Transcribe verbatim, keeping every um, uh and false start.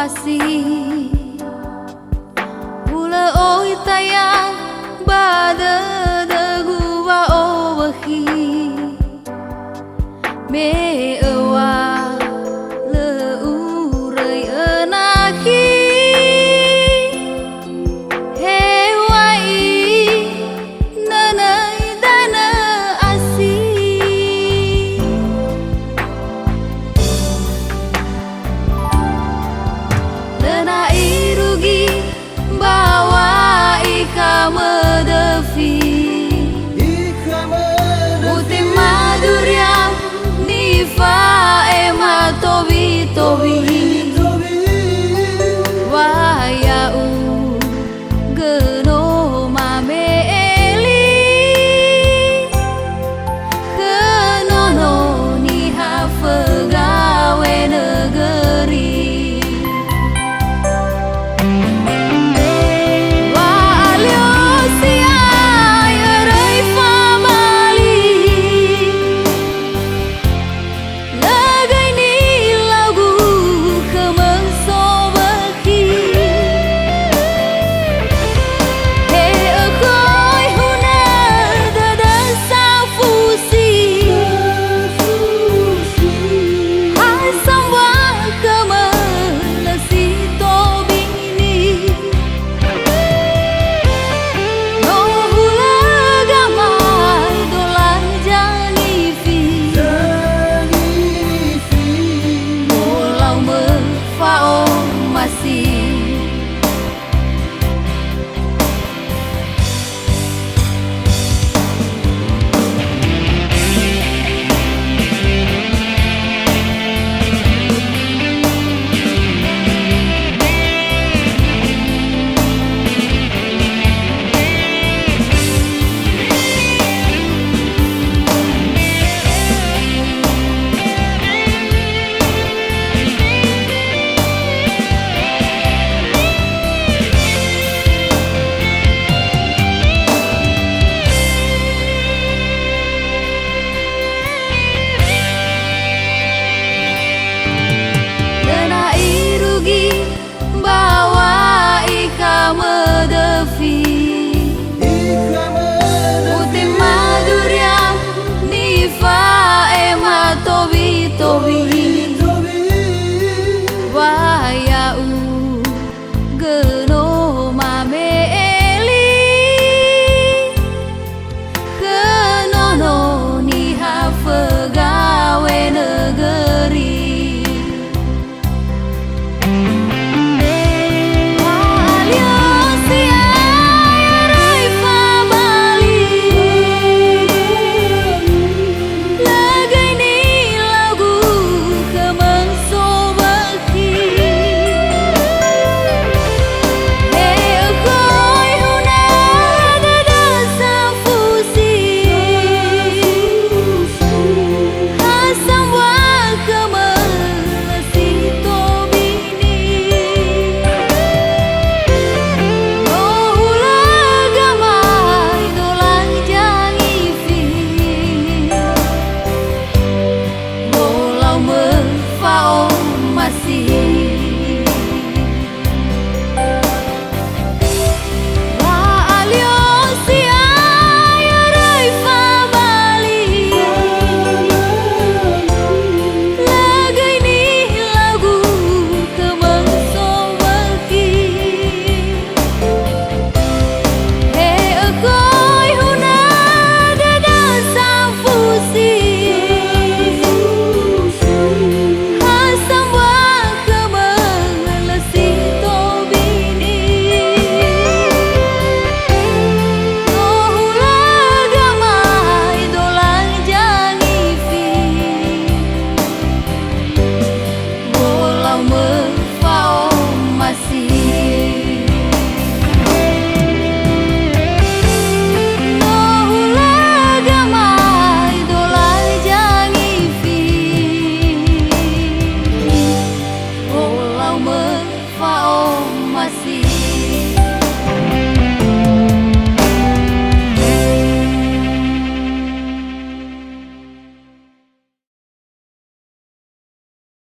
Asi, hulö oi taya ba dödögu wa'owökhi. Me öŵa'ö lö uröi önakhi, heŵa'ö inönöi danö asi. Lö na irugi mbaŵa ikhamö döfi. Ikhamö döfi. Utema duria nifa'ema towi-towi. Towi-towi. Wa ya'ugö no mame'e li. Khö Nono Niha fögawö nögöri. Wa'alio si'ai öröi fabali. Lö göi nilaugu khömö sowökhi. He ökhoi hunö dödö safusi. Ha sambua khömö lö si tobini. No hulö gamai dolang jangifi. Molau möfa'omasi. Lö na irugi mbaŵa ikhamö döfi. Ikhamö döfi. Utema duria nifa'ema towi-towi. Towi-towi. Wa ya'ugö no mame'e li. Khö Nono Niha fögawö nögöri. Wa'alio si'ai öröi fabali. Lö göi nilaugu khömö sowökhi. He ökhoi hunö dödö safusi. Ha sambua khömö lö si tobini. No hulö gamai dolang jangifi. Molau möfa'omasi. Wa'alio si'ai öröi fabali. Lö göi nilaugu khömö sowökhi. He ökhoi hunö dödö safusi. Ha sambua khömö lö si tobini. No hulö gamai dolang jangifi. Molau möfa'omasi. No hulö gamai dolang jangifi. Molau möfa'omasi.